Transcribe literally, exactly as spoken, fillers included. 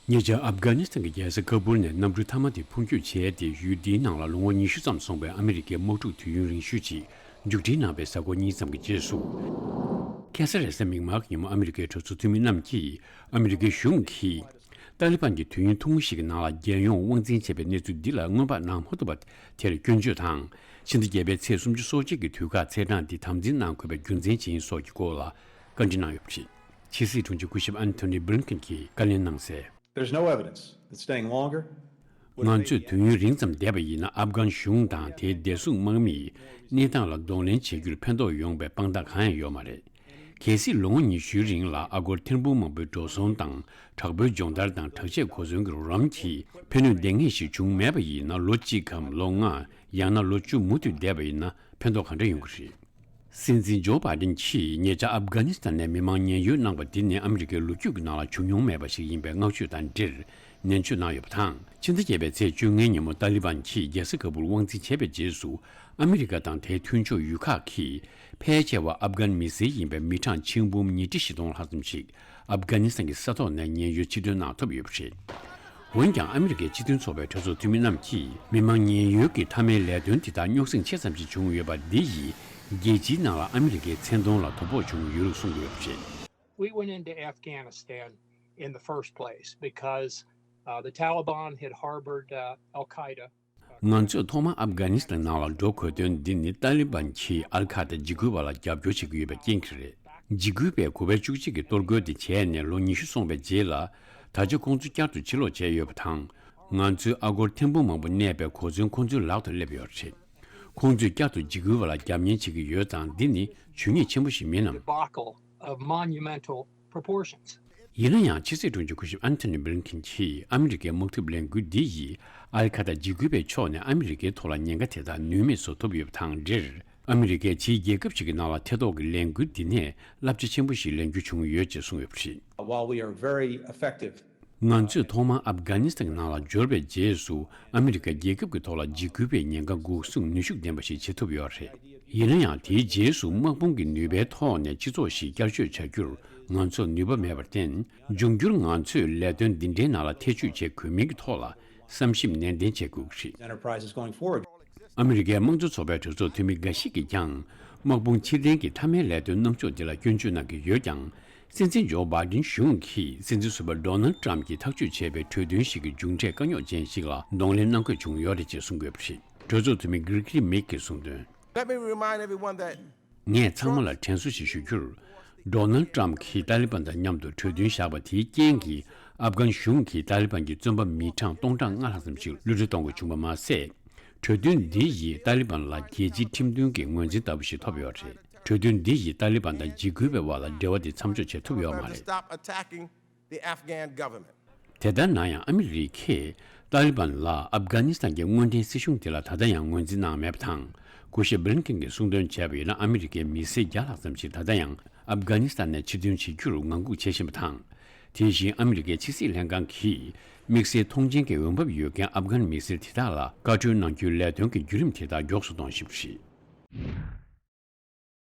ཉེ་ཆར་ཨབ་གྷ་ནི་སི་ཐན་གྱི་རྒྱལ་ས་ཀ་བུལ་ནས་གནམ་གྲུ་མཐའ་མ་དེ་འཕུར་སྐྱོད་བྱས་ཏེ། ཡུལ་དེའི་ནང་ལ་ལོ་ངོ་ཉི་ཤུ་ཙམ་སོང་བའི་ཨ་མི་རི་ཀའི་དམག་འཁྲུག་དུས་ཡུན་རིང་ཤོས་ཅིག་མཇུག་སྒྲིལ་གནང་བའི་གཟའ་འཁོར་གཉིས་ཙམ་གྱི་རྗེས་སུ། ཁ་སང་རེས་གཟའ་མིག་དམར་གྱི་ཉིན་མོ་ཨ་མི་རི་ཀའི་གྲོས་ཚོགས་འཐུས་མི་རྣམས་ཀྱིས་ཨ་མི་རི་ཀའི་གཞུང་གིས་ཏཱ་ལི་བན་གྱིས་དུས་ཡུན་ཐུང་ངུ་ཞིག་གི་ནང་ལ་རྒྱལ་ཡོངས་དབང་འཛིན་བྱས་པའི་གནས་ཚུལ་འདི་ལ་སྔོན་དཔག་གནང་མ་ཐུབ་པ་དེར་སྐྱོན་བརྗོད་དང་། ཕྱི་ཟླ་བརྒྱད་པའི་ཚེས་སུམ་ཅུ་སོ་གཅིག་གི་དུས་བཀག་ཚེས་གྲངས་འདི་དམ་འཛིན་གནང་དགོས་པའི་རྒྱུ་མཚན་ཇི་ཡིན་སོགས་ཀྱི་སྐོར་ལ་བཀའ་འདྲི་གནང་ཡོད་པ་རེད། ཕྱི་སྲིད་དྲུང་ཆེ་སྐུ་ཞབས་ཨན་ཐོ་ནི་བྷི་ལིན་ཀེན་གྱིས་བཀའ་ལན་གནང་གསལ། There's no evidence that staying longer would have ང་ཚོས་དུས་ཡུན་རིང་ཙམ་བསྡད་པ་ཡིན་ན། ཨབ་གྷན་གཞུང་དང་དེའི་བདེ་སྲུང་དམག་མིས་གནས་སྟངས་ལ་གདོང་ལེན་བྱེད་རྒྱུར་ཕན་ཐོགས་ཡོང་བའི་དཔང་རྟགས་གང་ཡང་ཡོད་མ་རེད། གལ་སྲིད་ལོ་ངོ་ཉི་ཤུའི་རིང་ལ་ཨ་སྒོར་ཐེར་འབུམ་མང་པོའི་འགྲོ་སོང་དང་དྲག་པོའི་སྦྱོང་བརྡར་དང་དྲག་ཆས་གོ་མཚོན་གྱི་རོགས་རམ་གྱིས་ཕན་ནུས་ལྡན་ངེས་ཤིག་བྱུང་མེད་པ་ཡིན་ན། ལོ་གཅིག་གམ་ལོ་ལྔ། ཡང་ན་ལོ་བཅུ་མུ་མཐུད་བསྡད་པ་ཡིན་ན་ཕན་ཐོགས་ག་འདྲ་ཡོང་གི་རེད། སྲིད་འཛིན་ཇོ་བྷའི་ཌེན་གྱིས་ཉེ་ཆར་ཨབ་གྷ་ནི་སི་ཐན་ནས་མི་མང་ཉེན་གཡོལ་གནང་བ་འདི་ནི་ཨ་མི་རི་ཀའི་ལོ་རྒྱུས་ཀྱི་ནང་ལ་བྱུང་མྱོང་མེད་པ་ཞིག་ཡིན་པའི་བསྔགས་བརྗོད་དང་འབྲེལ་ནན་བརྗོད་གནང་ཡོད་པ་དང་། ཕྱི་ཟླ་བརྒྱད་པའི་ཚེས་བཅོ་ལྔའི་ཉིན་མོ་ཏཱ་ལི་བན་གྱིས་རྒྱལ་ས་ཀ་བུལ་དབང་འཛིན་བྱས་པའི་རྗེས་སུ། ཨ་མི་རི་ཀ་དང་དེའི་མཐུན་ཕྱོགས་ཡུལ་ཁག་གིས་ཕལ་ཆེ་བ་ཨབ་གྷན་མི་སེར་ཡིན་པའི་མི་གྲངས་ཆིག་འབུམ་ཉིས་ཁྲི་བཞི་སྟོང་ལྷག་ཙམ་ཞིག་ཨབ་གྷ་ནི་སི་ཐན་གྱི་ས་ཐོག་ནས་ཉེན་གཡོལ་ཕྱིར་ཐོན་གནང་ཐུབ་ཡོད་པ་རེད། འོན་ཀྱང་ཨ་མི་རི་ཀའི་སྤྱི་མཐུན་ཚོགས་པའི་གྲོས་ཚོགས་འཐུས་མི་རྣམས་ཀྱིས་མི་མང་ཉེན་གཡོལ་གྱི་མཐའ་མའི་ལས་དོན་དེ་དག་རྙོག་ཟིང་ཆེ་ཙམ་ཞིག་བྱུང་ཡོད་པ་འདི་ཡིས་རྒྱལ་སྤྱིའི་ནང་ལ་ཨ་མི་རི་ཀའི་མཚན་མཐོང་ལ་དོ་ཕོག་བྱུང་ཡོད་ལུགས་གསུང་གི་ཡོད་པ་རེད། We went into Afghanistan in the first place because uh, the Taliban had harbored uh, Al Qaeda. ང་ཚོས་ཐོག་མར་ཨབ་གྷ་ནི་སི་ཐན་ནང་ལ་འགྲོ་དགོས་དོན་འདི་ནི་ཏཱ་ལི་བན་གྱིས་ཨལ་ཁ་ད་འཇིགས་སྐུལ་བ་ལ་རྒྱབ་སྐྱོར་བྱེད་ཀྱི་ཡོད་པའི་རྐྱེན་གྱིས་རེད། འཇིགས་སྐུལ་བས་གོ་བལ་བཅུ་གཅིག་གི་གཏོར་རྒོལ་དེ་བྱས་ནས་ལོ་ཉི་ཤུ་སོང་བའི་རྗེས་ལ། ད་ཆ་ཁོང་ཚོ་བསྐྱར་དུ་ཕྱིར་ལོག་བྱས་ཡོད་པ་དང་། ང་ཚོའི་ཨ་སྒོར་ཐེར་འབུམ་མང་པོ་གནས་པའི་གོ་མཚོན་ཁོང་ཚོའི་ལག་ཏུ་སླེབས་ཡོད་རེད། ཁོང་ཚོས་བསྐྱར་དུ་འཇིགས་སྐུལ་བ་ལ་རྒྱབ་གཉེར་བྱེད་ཀྱི་ཡོད་ཙང་། འདི་ནི་ཇུས་ཉེས་ཆེན་པོ་ཞིག་མིན་ནམ། Debacle of monumental proportions. ཡིན་ན་ཡང་ཕྱི་སྲིད་དྲུང་ཆེ་སྐུ་ཞབས་ཨན་ཐོ་ནི་བྷི་ལིན་ཀེན་གྱིས་ཨ་མི་རི་ཀའི་དམག་འཐབ་ལས་འགུལ་འདི་ཡིས་ཨལ་ཁ་ད་འཇིགས་སྐུལ་བའི་ཕྱོགས་ནས་ཨ་མི་རི་ཀའི་ཐོག་ལ་ཉེན་ཁ་དེ་དག་ནུས་མེད་བཟོ་ཐུབ་ཡོད་པ་དང་འབྲེལ། ཨ་མི་རི་ཀས་ཕྱིའི་རྒྱལ་ཁབ་ཞིག་གི་ནང་ལ་ཐེ་གཏོགས་ཀྱི་ལས་འགུལ་འདི་ནས་བསླབ་བྱ་ཆེན་པོ་ཞིག་ལེན་རྒྱུ་བྱུང་ཡོད་ཅེས་གསུངས་ཡོད་པ་རེད། While we are very effective ང་ཚོས་ཐོག་མར་ཨབ་གྷ་ནི་སི་ཐན་གྱི་ནང་ལ་འབྱོར་བའི་རྗེས་སུ། ཨ་མི་རི་ཀ་རྒྱལ་ཁབ་ཀྱི་ཐོག་ལ་འཇིགས་སྐུལ་བའི་ཉེན་ཁ་འགོག་སྲུང་ནུས་ཤུགས་ལྡན་པ་ཞིག་བྱེད་ཐུབ་ཡོད་རེད། ཡིན་ན་ཡང་། དེའི་རྗེས་སུ་དམག་དཔུང་གི་ནུས་པའི་ཐོག་ནས་སྤྱི་ཚོགས་ཤིག་བསྐྱར་བཅོས་བྱ་རྒྱུར་ང་ཚོར་ནུས་པ་མེད་པར་བརྟེན། འབྱུང་འགྱུར་ང་ཚོས་ལས་དོན་འདི་འདྲའི་ནང་ལ་ཐེ་བྱུས་བྱེད་དགོས་མིན་གྱི་ཐོག་ལ་བསམ་ཞིབ་ནན་ཏན་བྱེད་དགོས་ཀྱི་རེད། Enterprises going forward. ཨ་མི་རི་ཀའི་དམངས་གཙོ་ཚོགས་པའི་གྲོས་ཚོགས་འཐུས་མི་འགའ་ཞིག་གིས་ཀྱང་། དམག་དཔུང་ཕྱིར་འཐེན་གྱི་མཐའ་མའི་ལས་དོན་གནང་ཕྱོགས་འདི་ལ་སྐྱོན་བརྗོད་གནང་གི་ཡོད་ཀྱང་། སྲིད་འཛིན་ཇོ་བྷའི་ཌེན་གཞུང་གིས་སྲིད་འཛིན་ཟུར་པ་ཌོ་ནལ་ཏྲམ་གྱིས་ཐག་གཅོད་བྱས་པའི་གྲོས་མཐུན་ཞིག་གི་མཇུག་འབྲས་དཀའ་རྙོག་ཅན་ཞིག་ལ་གདོང་ལེན་གནང་དགོས་བྱུང་ཡོད་རེད་ཅེས་གསུང་གི་ཡོད་པ་རེད། གྲོས་ཚོགས་འཐུས་མི་གྷི་རི་གྷི་རི་མིག་གིས་གསུངས་དོན། Let me remind everyone that ངས་ཚང་མ་ལ་དྲན་གསོ་ཞིག་ཞུ་རྒྱུར། ཌོ་ནལ་ཏྲམ་གྱིས་ཏཱ་ལི་བན་དང་མཉམ་དུ་གྲོས་མཐུན་བཞག་པ་དེའི་རྐྱེན་གྱིས། ཨབ་གྷན་གཞུང་གིས་ཏཱ་ལི་བན་གྱི་བཙོན་པ་མི་གྲངས་སྟོང་ཕྲག་ལྔ་ལྷག་ཙམ་ཞིག་གློད་གྲོལ་གཏོང་དགོས་བྱུང་བ་མ་ཟད། གྲོས་མཐུན་འདི་ཡིས་ཏཱ་ལི་བན་ལ་རྒྱལ་སྤྱིའི་ཁྲིམས་མཐུན་གྱི་ངོས་འཛིན་ལྟ་བུ་ཞིག་ཐོབ་ཡོད་རེད། གྲོས་མཐུན་འདི་ཡིས་ཏཱ་ལི་བན་དང་འཇིགས་སྐུལ་བའི་བར་ལ་འབྲེལ་བ་དེ་མཚམས་འཇོག་བྱེད་ཐུབ་ཡོད་མ་རེད། Stop attacking the Afghan government. དེ་ལྟར་ན་ཡང་། ཨ་མི་རི་ཀས་ཏཱ་ལི་བན་ལ་ཨབ་གྷ་ནི་སི་ཐན་གྱི་སྔོན་ཐོན་སྲིད་གཞུང་དེ་ལ་ད་ལྟ་ཡང་ངོས་འཛིན་གནང་མེད་པ་དང་། སྐུ་ཞབས་བྷི་ལིན་ཀེན་གྱིས་གསུངས་དོན་བྱས་པ་ཡིན་ན། ཨ་མི་རི་ཀའི་མི་སེར་བརྒྱ་ལྷག་ཙམ་ཞིག་ད་ལྟ་ཡང་ཨབ་གྷ་ནི་སི་ཐན་ནས་ཕྱིར་ཐོན་བྱེད་རྒྱུར་ངང་སྒུག་བྱེད་བཞིན་པ་དང་། དེ་བཞིན་ཨ་མི་རི་ཀའི་ཕྱི་སྲིད་ལྷན་ཁང་གིས་དམིགས་བསལ་མཐོང་མཆན་གྱི་འོས་འབབ་ཡོད་མཁན་ཨབ་གྷན་མི་སེར་དེ་དག་ལ་བཀའ་འཁྲོལ་གནང་རྒྱུའི་ལས་དོན་གྱི་བརྒྱུད་རིམ་དེ་དག་མགྱོགས་སུ་གཏོང་བཞིན་པ་རེད།